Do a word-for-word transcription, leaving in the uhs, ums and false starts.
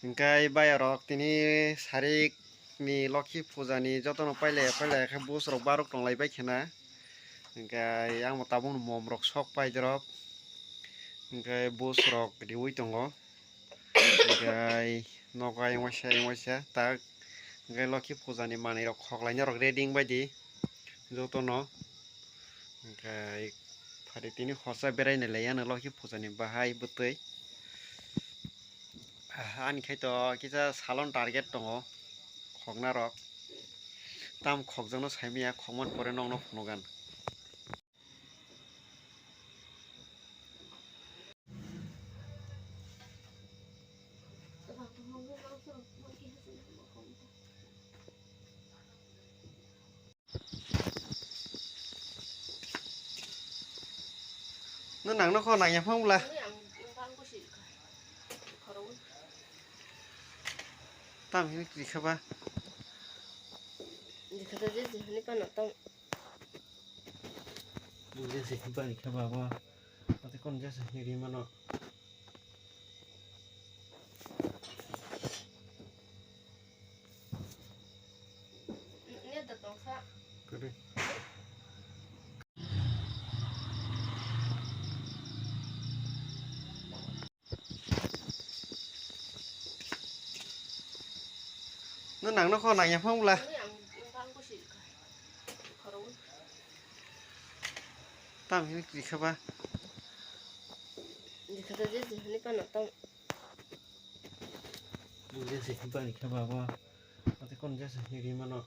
Hingkai bayarok tini sarik ni Lokhi puja ni jotono pailai pailai khe bus rok barok tonglai bai khena. Hingkai ang bo tabuk no mom rok sok pai dorop. Hingkai bus rok riui tongo. Hingkai nogo ayang waisa ayang waisa tak. Hingkai Lokhi puja ni manwi rok khoklai norok ready wng bai di jotono. Hingkai phari tini horsa berai nai lai ano Lokhi puja ni bahai bwtwi. Ani khai to kisa salon target tongo khokna rok. Tam khokjakno saimaya, khokman pore nokno phunugan. Nwng nangno kho nangya phang bwla. Tam hini kwrwi kha ba. Jesa hini bani kha ba bo. Ate kon jesa hini ri mano. Kwrwi. Nwng nangno kho nangya phang bwla. Tam hini kwrwi kha ba. Jesa hini bani kha ba bo. Ate kon jesa hini ri mano.